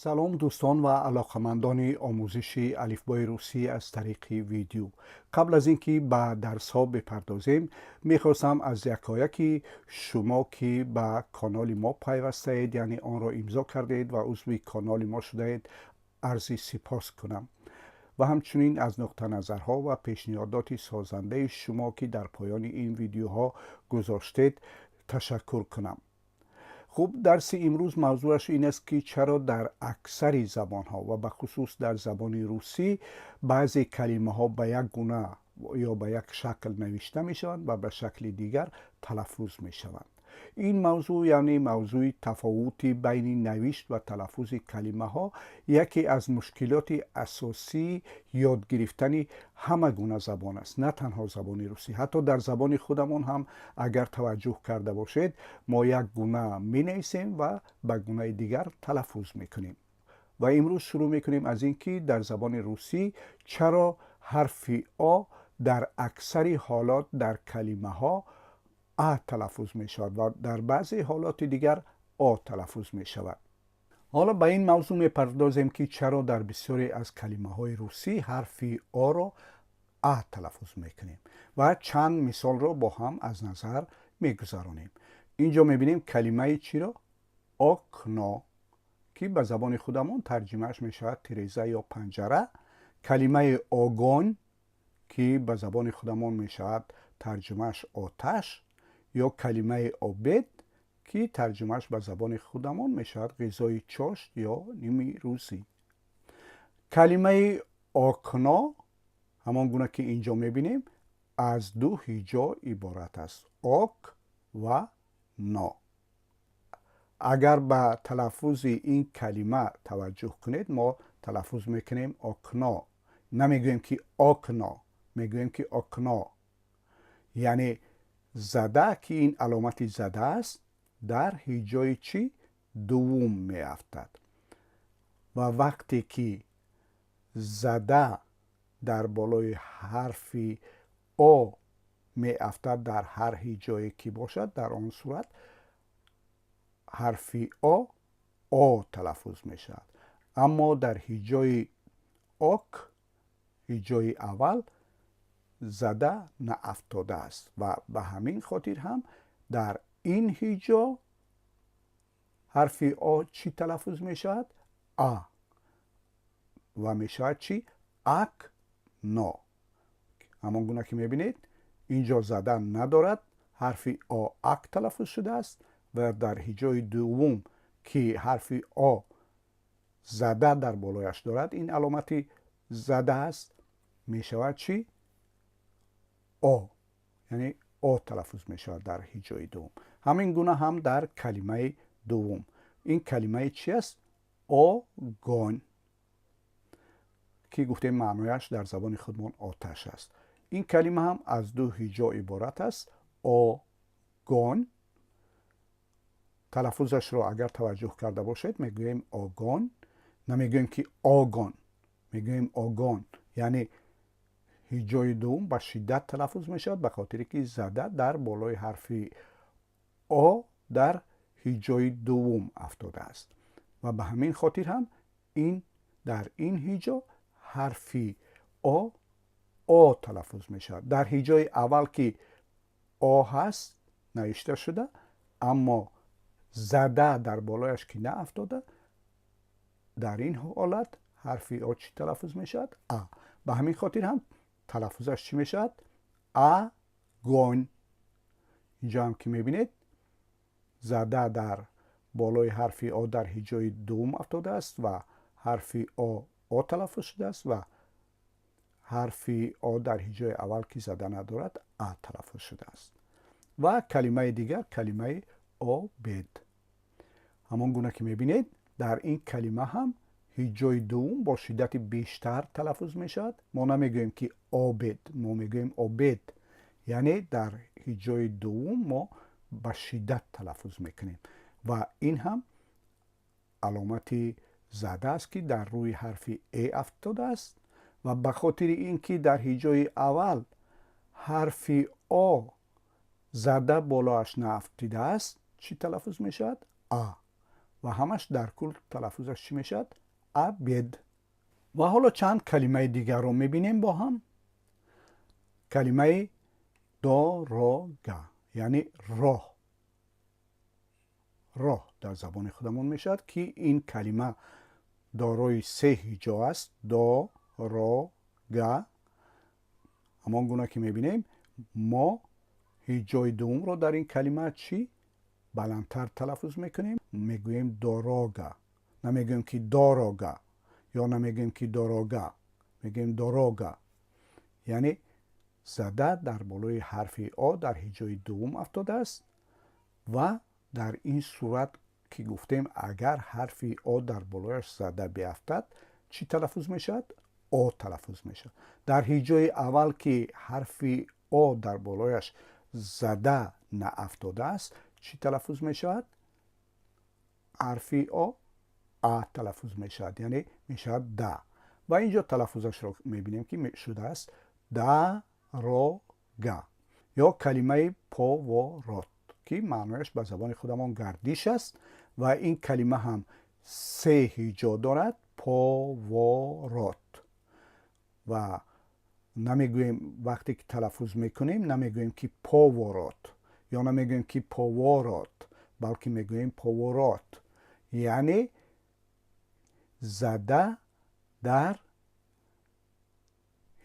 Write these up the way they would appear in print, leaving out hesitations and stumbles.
Салом, дӯстон ва алоқамандони омӯзиши алифбои русӣ аз тариқи видео. Қабл аз ин ки ба дарсҳо бипардозем, мехостам аз якояки шумо, ки ба каноли мо пайвастаед, яъне онро имзо кардаед ва узви каноли мо шудаед, арзи сипос кунам ва ҳамчунин аз нуқтаназарҳо ва пешниҳодоти созандаи шумо, ки дар поёни ин видеоҳо гузоштед, ташаккур кунам. Хуб, дарси имрӯз мавзӯаш ин аст, ки чаро дар аксари забонҳо ва бахусус дар забони русӣ баъзе калимаҳо ба як гуна ё ба як шакл навишта мешаванд ва ба шакли дигар талаффуз мешаванд. Ин мавзӯъ, яъне мавзӯи тафовути байни навишт ва талаффузи калимаҳо, яке аз мушкилоти асосии ёд гирифтани ҳама гуна забон аст, на танҳо забони русӣ. Ҳатто дар забони худамон ҳам, агар таваҷҷӯҳ карда бошед, мо як гуна менависем ва ба гунаи дигар талаффуз мекунем. Ва имрӯз шурӯъ мекунем аз ин ки дар забони русӣ чаро ҳарфи о дар аксари ҳолот дар калимаҳо а талаффуз мешавад ва дар баъзе ҳолоти дигар о талаффуз мешавад. Ҳоло ба ин мавзӯъ мепардозем, ки чаро дар бисёре аз калимаҳои русӣ ҳарфи оро а талаффуз мекунем ва чанд мисолро бо ҳам аз назар мегузаронем. Инҷо мебинем калимаи чиро? Окно, ки ба забони худамон тарҷимааш мешавад тиреза ё панҷара. Калимаи огонь, ки ба забони худамон мешавад тарҷумааш оташ, ё калимаи обед, ки тарҷумааш ба забони худамон мешавад ғизои чошт ё нимирӯзӣ. Калимаи окно, ҳамон гуна ки инҷо мебинем, аз ду ҳиҷо иборат аст: ок ва но. Агар ба талаффузи ин калима таваҷҷӯҳ кунед, мо талаффуз мекунем окно, намегӯем ки окно, мегӯем ки окно. Яъне зада, ки ин аломати зада аст, дар ҳиҷои чӣ? Дуввум меафтад. Ва вақте ки зада дар болои ҳарфи о меафтад, дар ҳар ҳиҷое ки бошад, дар он сурат ҳарфи о о талаффуз мешавад. Аммо дар ҳиҷои ок, ҳиҷои аввал, зада наафтодааст ва ба ҳамин хотир ҳам дар ин ҳиҷо ҳарфи о чӣ талаффуз мешавад? А. Ва мешавад чӣ? Ак но. Ҳамон гуна ки мебинед, инҷо зада надорад, ҳарфи о ак талаффуз шудааст ва дар ҳиҷои дуввум, ки ҳарфи о зада дар болояш дорад, ин аломати зада аст, мешавад чӣ? О, яъне о талаффуз мешавад дар ҳиҷои дуввум. Ҳамин гуна ҳам дар калимаи дуввум. Ин калимаи чи аст? Огонь, ки гуфтем, маънояш дар забони худмон оташ аст. Ин калима ҳам аз ду ҳиҷо иборат аст: огонь. Талаффузашро агар таваҷҷӯҳ карда бошед, мегӯем огонь, намегӯем ки огон, мегӯем огонь. Яъне ҳиҷои дуввум ба шиддат талаффуз мешавад, ба хотире ки зада дар болои ҳарфи о дар ҳиҷои дуввум афтодааст ва ба ҳамин хотир ҳам ин дар ин ҳиҷо ҳарфи о о талаффуз мешавад. Дар ҳиҷои аввал, ки о ҳаст навишта шуда, аммо зада дар болояш ки наафтода, дар ин ҳолат ҳарфи о чӣ талаффуз мешавад? А. Ба ҳамин хотир ҳам талаффузаш чӣ мешавад? А гонь. Инҷо ҳам ки мебинед, зада дар болои ҳарфи о дар ҳиҷои дуввум афтодааст ва ҳарфи о о талаффуз шудааст ва ҳарфи о дар ҳиҷои аввал, ки зада надорад, а талаффуз шудааст. Ва калимаи дигар, калимаи обед. Ҳамон гуна ки мебинед, дар ин калима ҳам ҳиҷои дуввум бо шиддати бештар талаффуз мешавад. Мо намегӯем ки обед, мо мегӯем обед. Яъне дар ҳиҷои дуввум мо ба шиддат талаффуз мекунем ва ин ҳам аломати зада аст, ки дар рӯи ҳарфи э афтодааст. Ва ба хотири ин ки дар ҳиҷои аввал ҳарфи о зада болоаш наафтидааст, чӣ талаффуз мешавад? А. Ва ҳамаш дар кул талаффузаш чӣ мешавад? Обед. Ва ҳоло чанд калимаи дигарро мебинем бо ҳам. Калимаи дорога, яъне роҳ, роҳ дар забони худамон мешавад, ки ин калима дорои се ҳиҷо аст: до, ро, га. Ҳамон гуна ки мебинем, мо ҳиҷои дуввумро дар ин калима чӣ баландтар талаффуз мекунем, мегӯем дорога, намегӯем ки дорога ё намегӯем ки дорога, мегӯем дорога. Яъне зада дар болои ҳарфи о дар ҳиҷои дуввум афтодааст. Ва дар ин сурат ки гуфтем, агар ҳарфи о дар болояш зада биафтад, чӣ талаффуз мешавад? О талаффуз мешавад. Дар ҳиҷои аввал, ки ҳарфи о дар болояш зада наафтодааст, чӣ талаффуз мешавад? Ҳарфи о а талаффуз мешавад, яъне мешавад да. Ва инҷо талаффузашро мебинем, ки шудааст да-ро-га. Ё калимаи поворот, ки маънояш ба забони худамон гардиш аст, ва ин калима ҳам се ҳиҷо дорад: поворот. Ва намегӯем, вақте ки талаффуз мекунем, намегӯем ки поворот ё намегӯем ки поворот, балки мегӯем поворот. Яъне зада дар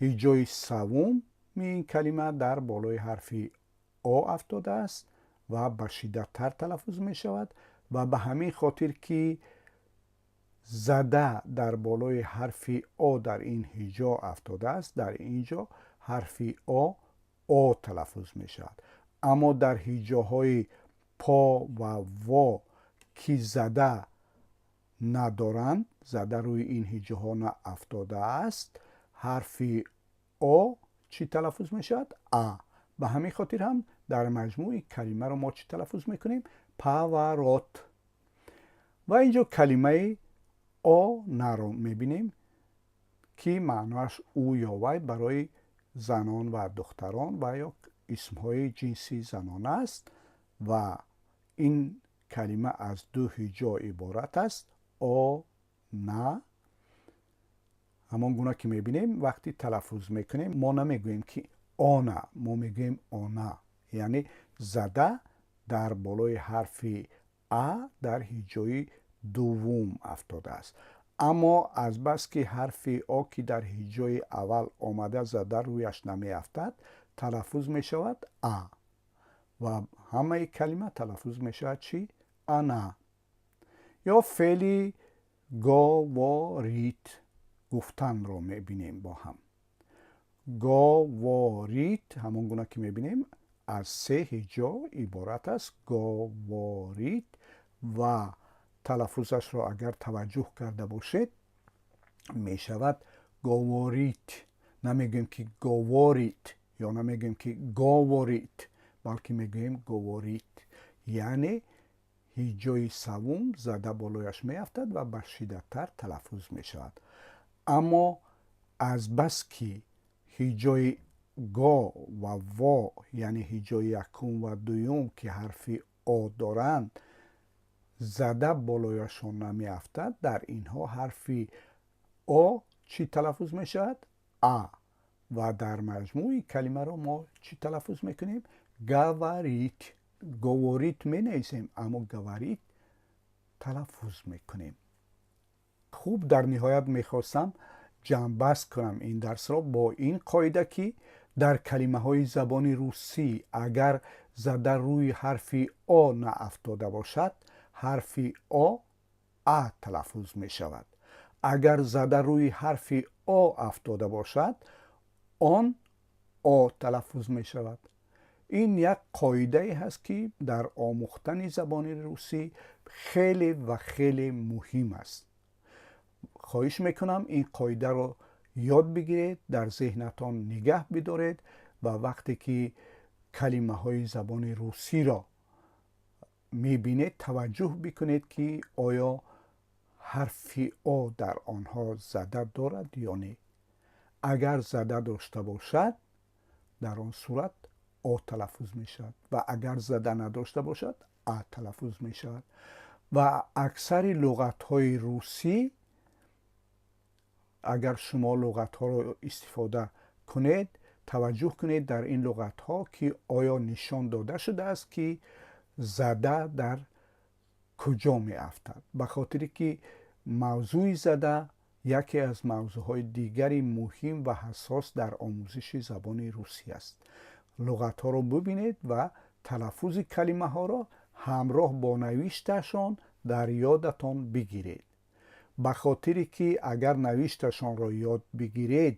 ҳиҷои саввуми ин калима дар болои ҳарфи о афтодааст ва ба шиддаттар талаффуз мешавад. Ва ба ҳамин хотир, ки зада дар болои ҳарфи о дар ин ҳиҷо афтодааст, дар ин ҷо ҳарфи о о талаффуз мешавад. Аммо дар ҳиҷоҳои по ва во, ки зада надоранд, зада рӯи ин ҳиҷоҳо наафтодааст, ҳарфи о чӣ талаффуз мешавад? А. Ба ҳамин хотир ҳам дар маҷмӯи калимаро мо чӣ талаффуз мекунем? Поворот. Ва инҷо калимаи она-ро мебинем, ки маъноаш ӯ ё вай барои занон ва духтарон ва ё исмҳои ҷинси занона аст. Ва ин калима аз ду ҳиҷо иборат аст: о на. Ҳамон гуна ки мебинем, вақти талаффуз мекунем, мо намегӯем ки она, мо мегӯем она. Яъне зада дар болои ҳарфи а дар ҳиҷои дуввум афтодааст. Аммо азбаски ҳарфи о, ки дар ҳиҷои аввал омада, зада рӯяш намеафтад, талаффуз мешавад а ва ҳамаи калима талаффуз мешавад чӣ? Она. Ё феъли говорить, гуфтанро мебинем бо ҳам. Говорить, ҳамон гуна ки мебинем, аз се ҳиҷо иборат аст: говорить. Ва талаффузашро агар таваҷҷӯҳ карда бошед, мешавад говорить. Намегӯем ки говорит ё намегӯем ки говорит, балки мегӯем говорить. Яъне ҳиҷои саввум зада болояш меафтад ва ба шиддаттар талаффуз мешавад. Аммо азбаски ҳиҷои го ва во, яъне ҳиҷои якум ва дуюм, ки ҳарфи о доранд, зада болояшон намеафтад, дар инҳо ҳарфи о чӣ талаффуз мешавад? А. Ва дар маҷмӯи калимаро мо чӣ талаффуз мекунем? Говорить. Говорит менависем, аммо говорить талаффуз мекунем. Хуб, дар ниҳоят мехостам ҷамъбаст кунам ин дарсро бо ин қоида, ки дар калимаҳои забони русӣ агар зада рӯи ҳарфи о наафтода бошад, ҳарфи о а талаффуз мешавад. Агар зада рӯи ҳарфи о афтода бошад, он о талаффуз мешавад. Ин як қоидае ҳаст, ки дар омӯхтани забони русӣ хеле ва хеле муҳим аст. Хоҳиш мекунам, ин қоидаро ёд бигиред, дар зеҳнатон нигаҳ бидоред ва вақте ки калимаҳои забони русиро мебинед, таваҷҷӯҳ бикунед, ки оё ҳарфи о дар онҳо зада дорад ё не. Агар зада дошта бошад, дар он сурат о талаффуз мешавад ва агар зада надошта бошад, а талаффуз мешавад. Ва аксари луғатҳои русӣ, агар шумо луғатҳоро истифода кунед, таваҷҷӯҳ кунед дар ин луғатҳо, ки оё нишон дода шудааст, ки зада дар куҷо меафтад, ба хотире ки мавзӯи зада яке аз мавзӯъҳои дигари муҳим ва ҳассос дар омӯзиши забони русӣ аст. Луғатҳоро бубинед ва талаффузи калимаҳоро ҳамроҳ бо навишташон дар ёдатон бигиред, ба хотире ки агар навишташонро ёд бигиред,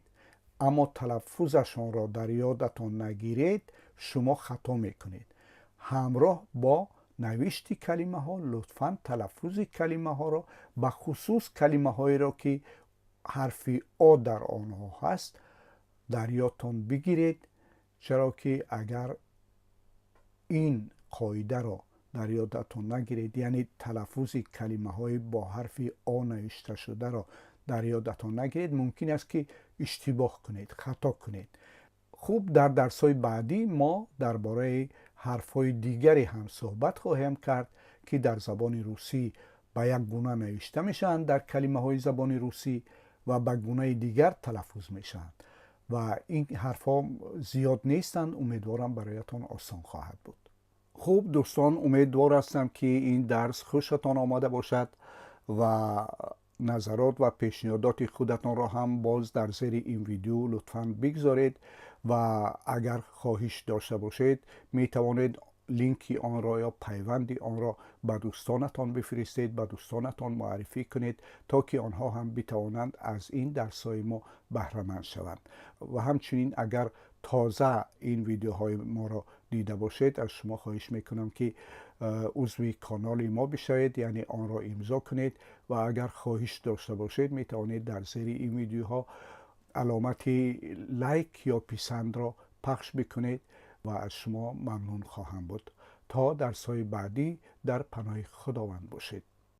аммо талаффузашонро дар ёдатон нагиред, шумо хато мекунед. Ҳамроҳ бо навишти калимаҳо лутфан талаффузи калимаҳоро, бахусус калимаҳоеро, ки ҳарфи о дар онҳо ҳаст, дар ёдтон бигиред, чаро ки агар ин қоидаро дар ёдатон нагиред, яъне талаффузи калимаҳои бо ҳарфи о навишташударо дар ёдатон нагиред, мумкин аст, ки иштибоҳ кунед, хато кунед. Хуб, дар дарсҳои баъдӣ мо дар бораи ҳарфҳои дигаре ҳам суҳбат хоҳем кард, ки дар забони русӣ ба як гуна навишта мешаванд дар калимаҳои забони русӣ ва ба гунаи дигар талаффуз мешаванд. Ва ин ҳарфҳо зиёд нестанд, умедворам, бароятон осон хоҳад буд. Хуб, дӯстон, умедвор ҳастам, ки ин дарс хушатон омада бошад ва назарот ва пешниҳодоти худатонро ҳам боз дар зери ин видео лутфан бигзоред ва агар хоҳиш дошта бошед, метавонед линки онро ё пайванди онро ба дӯстонатон бифиристед, ба дӯстонатон муаррифӣ кунед, то ки онҳо ҳам битавонанд аз ин дарсҳои мо баҳраманд шаванд. Ва ҳамчунин, агар тоза ин видеоҳои моро дида бошед, аз шумо хоҳиш мекунам, ки узви канали мо бишавед, яъне онро имзо кунед. Ва агар хоҳиш дошта бошед, метавонед дар зери ин видеоҳо аломати лайк ё писандро пахш бикунед ва аз шумо мамнун хоҳам буд. То дарсҳои баъдӣ дар паноҳи Худованд бошед.